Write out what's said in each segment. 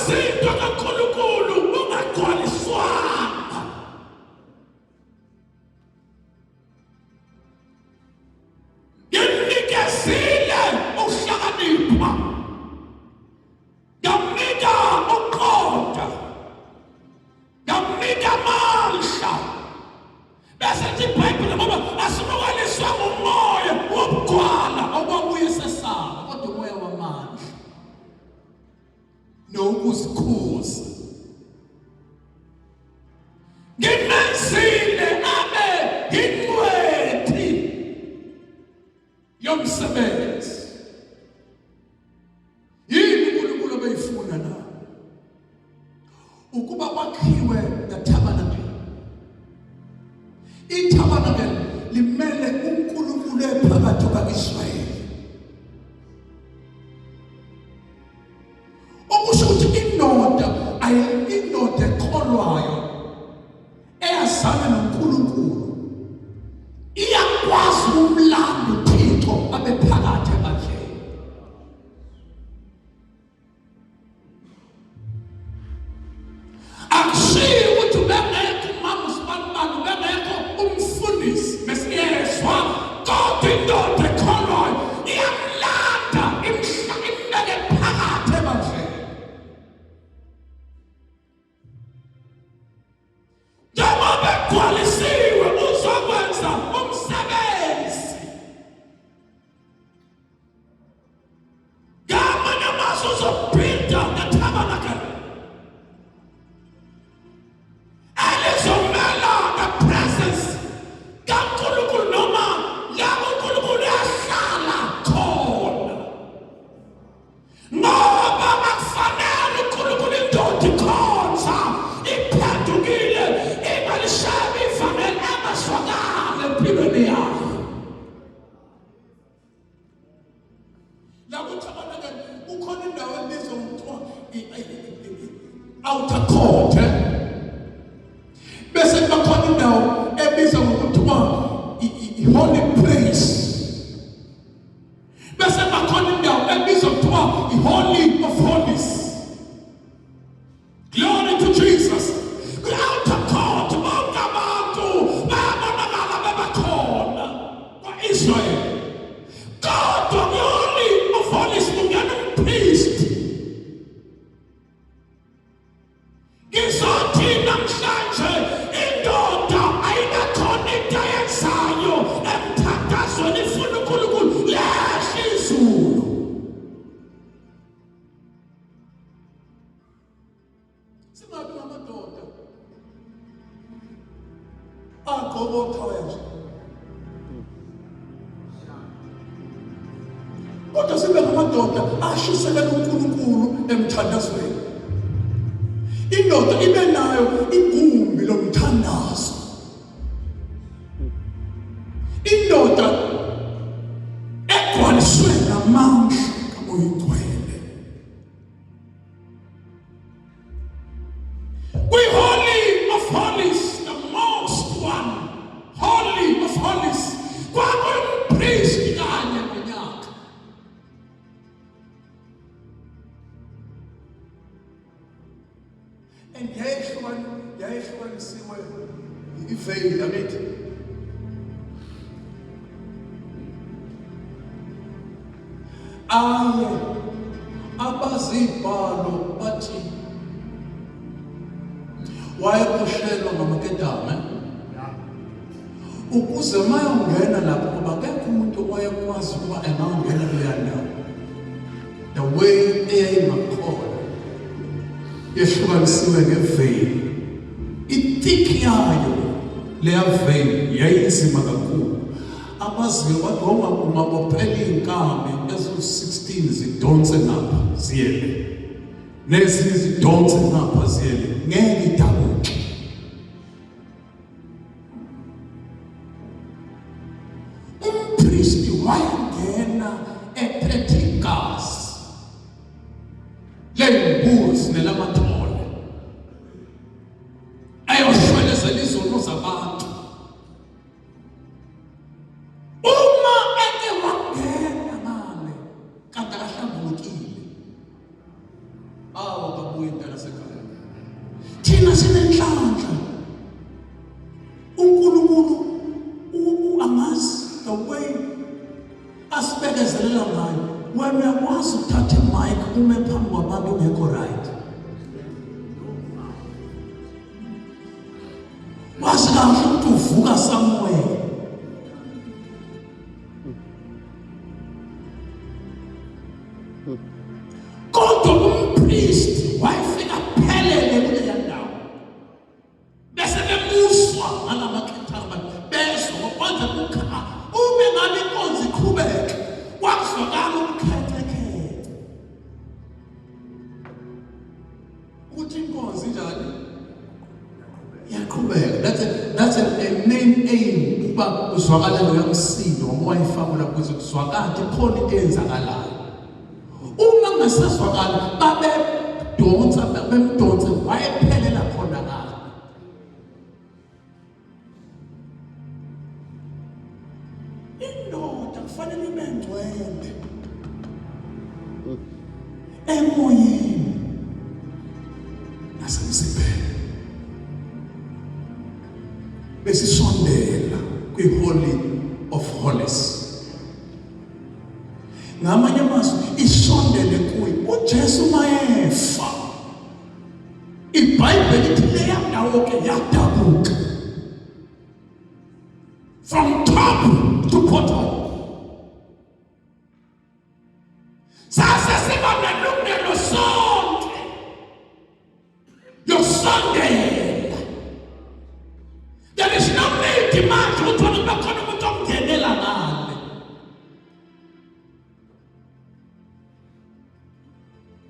Ungakwenzi into kaNkulunkulu ungagcwaliswanga. Ngimnikezile ukuhlakanipha, ngamnika ukuqonda, ngamnika amandla. Bese lithi iBhayibheli ngoba asimukaliswa ngumoya wobugwala okwabuye sesaba, kodwa umoya wamandla nokuzikhuza. Ngimenzile abe yingcweti yomsebenzi. Yini uNkulunkulu obeyifuna na? Ukuba kwakhiwe the tabernacle. I-tabernacle limele uNkulunkulu ephakathi kuka-Israyeli. Okusho ukuthi indoda ayindoda ekholwayo eyazana noNkulunkulu iyakwazi ukumlanda uThixo abe phakathi ebandleni. Akushiyi ukuthi ubengekho umama usibanibani, ubengekho umfundisi, besiyezwa, kodwa indoda ekholwayo iyamlanda imhla imbeke phakathi ebandleni. Njengoba egcwalisiwe uzokwenza umsebenzi. Ngamanye amazwi uzobhilda netabernacle elizomela the presence kaNkulunkulu noma la uNkulunkulu ahlala khona. Ngoba akufanele uNkulunkulu indoda ikhonza iphendukile ingalishabi ivangeli engazwakali empilweni yayo. La kuThabanakele kukhona indawo ebizwa ngokuthiwa i-outer court. Eh? Bese kuba khona indawo ebizwa ngokuthiwa i-holy place. Bese kuba khona indawo ebizwa kuthiwa i-holy of holies. Glory to Jesus. Kwi-outer court bonke abantu bayabonakala bebakhona kwa-Israyeli. Kodwa kwi-holy of holies kungena umpriest. Ngizothi namhlanje indoda ayinakhona into ayenzayo emthandazweni ifuna uNkulunkulu lehle izulu. Singabi ngamadoda agqoka othaya nje. Kodwa sibe ngamadoda ashisekela uNkulunkulu emthandazweni. Indoda ibe nayo igumbi lomthandazo. Indoda egcwaliswe ngamandla kaMoya oNgcwele. Kwi-Holy of Holies, the most one, Holy of Holies, kwakuyumpristi kanye ngonyaka. And yayehlukanisiwe iveyili angithi aye abazibhalo bathi wayeboshelwa ngamaketame ukuze mayongena lapho ngoba akekho umuntu owayekwazi ukuba engangena kuleya ndawo the way eyayingakhona yehlukanisiwe ngeveyili i-thick yayo leya veil yayinzima kakhulu abaziyo bathi ungabophela iy'nkabi eziwu-16 zidonse ngapha ziyele nezinye zidonse ngapha ziyele ngeke idabuke. Umpristi wayengena ephethe igazi ley'mbuzi nelamathole ayoshwelezela izono zabantu. Uma eke wangena ngale kanti akahlambulukile. Awu kabuye mntana sekhaya. Thina sinenhlanhla. uNkulunkulu angazi the way asibekezelela ngayo. Wena uyakwazi ukuthatha imic ume phambi kwabantu ungekho right. Wazi kahle ukuthi uvuka somewhere. Kodwa umpristi wayefika phelele kuleya ndawo bese bemuswa ngalamaketanga bezwa kwanze kukha uma ngabe inkonzo iqhubeka kwakuzwakala umkhencekhencwe ukuthi inkonzo injani iyaqhubeka. That's a main aim ukuba uzwakale loya msindo owayefakula ukuze kuzwakale khona into eyenzakalayo. Uma kungasazwakali babedonsa bemdonse wayephelela khona ngalo. Indoda kufanele ibe ngcwele emoyeni nasemzimbeni. Besisondela kwi-Holy of Holies. Ngamanye amazwi isondele kuye. UJesu mayefa iBhayibheli ithi leya ndawo ke yadabuka from top to bottom. Sase siba nelungelo sonke yokusondela. There is no need manje ukuthi wena kube khona umuntu okungenela ngale.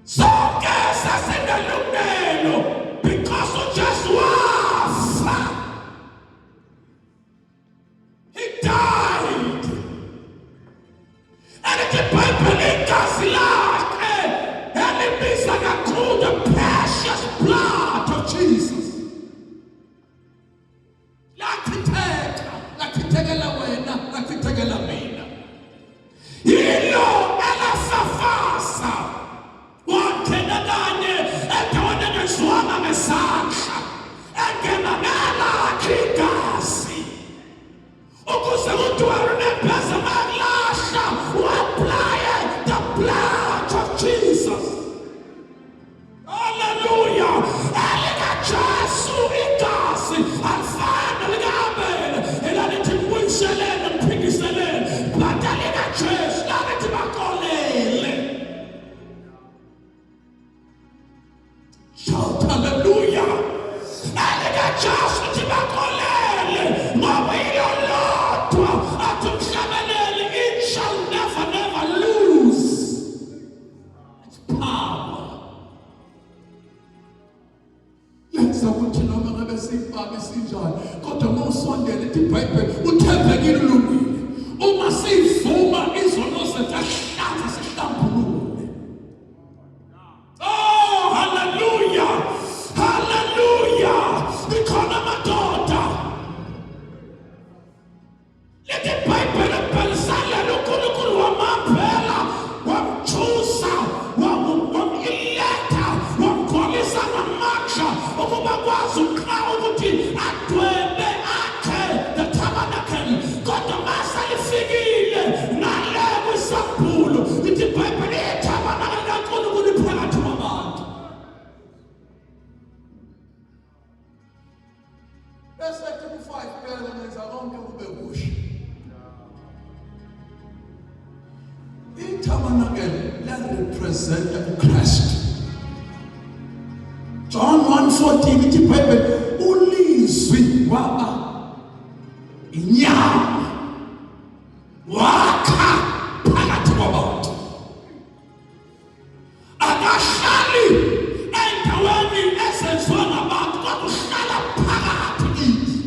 Sonke sasinelungelo because uJesu wafa. He died. Elithi iBhayibheli igazi lakhe elibiza kakhulu, the precious blood of Jesus. Lachitheka, lachithekela wena, lachithekela mina. Yilo elafafaza wangena kanye endaweni engezwanga ngesandla engena ngelakhe igazi ukuze kuthi wena unembeza makulahla u-aplaye the blood of Jesus. Haleluya! ElikaJesu igazi alifani lika-Abela elalithi mbuyiselele mphindiselele, but elikaJesu lalithi baxolele. Shout hallelujah! ElikaJesu lithi baxolele ngoba yilo lodwa athi umhlabeleli it shall never never lose its power. Lenza ukuthi noma ngabe sibabi sinjani kodwa uma usondela ithi iBhayibheli uthembekile ulungile. Uma sivuma izono zethu ahlanze sihlambulule. Oh hallelujah! Hallelujah! Ikhona amadoda. Lithi iBhayibheli uBhelisaleli uNkulunkulu wamambela wamthusa wam-electa wamgcwalisa ngamandla ukuba kwazi ukuthi adwebe akhe the tabernacle kodwa mase lifikile ngale kwisambulo lithi iBhayibheli ithabanakele kaNkulunkulu iphakathi kwabantu. Bese ethi ku-five bheka ngenza konke kube kusha. Itabernacle larepresenta uKristu. John 1:14 ithi iBhayibheli ulizwi waba inyama wakha phakathi kwabantu. Akahlali endaweni ezenziwa ngabantu kodwa uhlala phakathi kithi.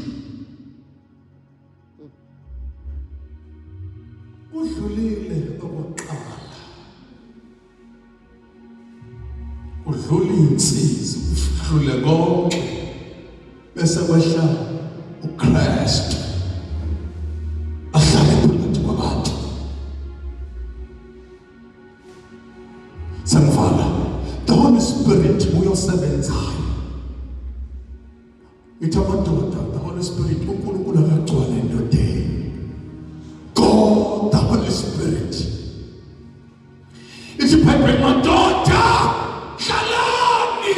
Udlulile okokuqala. Kudlula insizi, kudlule konke bese kwehla uKristu ahlale phakathi kwabantu. Sengivala. The Holy Spirit. Spirit uyosebenzayo. Ngithi amadoda, the Holy Spirit, uNkulunkulu akagcwale endodeni. God the Holy Spirit. Ithi iBhayibheli, madoda, hlalani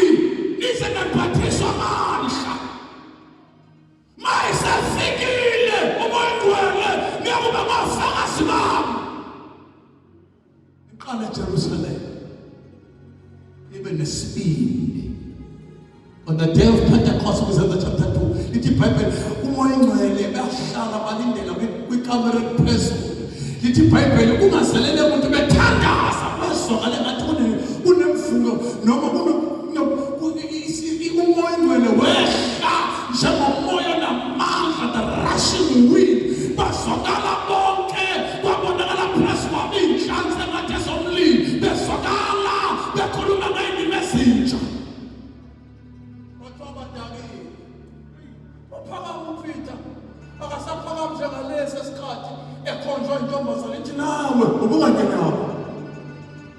nize niphathiswe amandla. Mayisefikile uMoya oNgcwele, niyakuba ngofakazi bami. Iqala eJerusalem. Ibe nesibindi. On the day of Pentecost, kuzenza chapter 2, lithi iBhayibheli uMoya oNgcwele bahlala balindela kwikamera eliphezulu. Lithi iBhayibheli kungazelele umuntu bethandaza kwezwakale ngathi kunemvumo noma uMoya oNgcwele wehla njengomoya onamandla, the rushing wind. Bazwakala bonke, kwabonakala phezu kwabo iy'nhlansi engathi ezomlilo, bezwakala bekhuluma ngey'limi ezintsha. Bathiwa abadakiwe. Waphakama uPeter, akasaphakami njengalesi sikhathi ekhonjwa intombazane ithi nawe ubungangenaphi.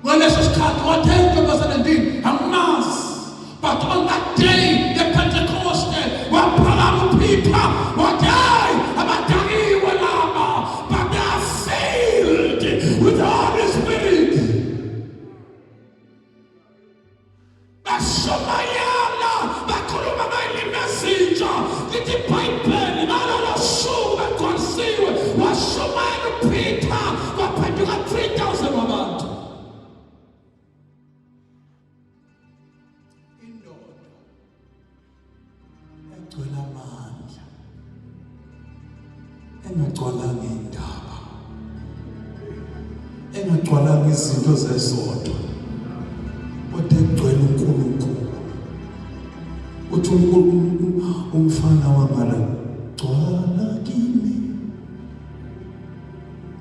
Ngaleso sikhathi wathe intombazane ndini angimazi. But on that day, the Pentecost, waphakama uPeter wathi hey, abadakiwe laba, but they are filled with the Holy Spirit. Bashumayela, bakhuluma ngey'limi ezintsha. Lithi iBhayibheli ngalolo suku begcwalisiwe, washumayela uPeter, kwaphenduka 3000 wabantu. Indoda egcwele amandla, engagcwalanga indaba, engagcwalanga izinto zesonto, kodwa egcwele uNkulunkulu. Uthi uNkulunkulu umfana wangala, gcwala kimi,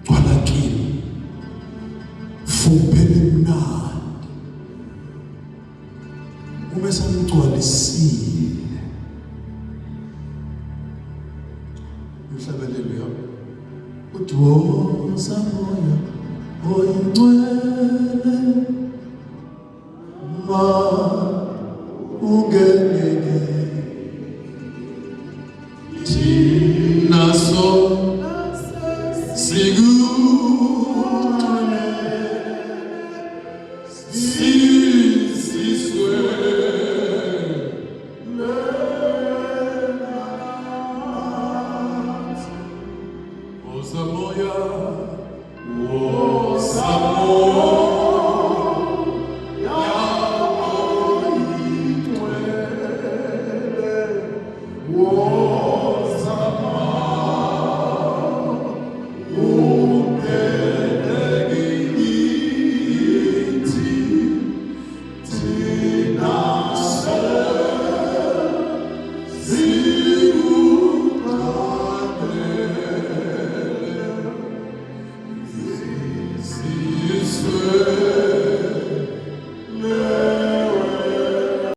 gcwala kimi, fumbe limnandi. Uma esamgcwalisile umhlabelelo yabo uthi woza moya oyingcwele ma ungeneke thina so sikuncane Sizizwe Woza moya, woza moya.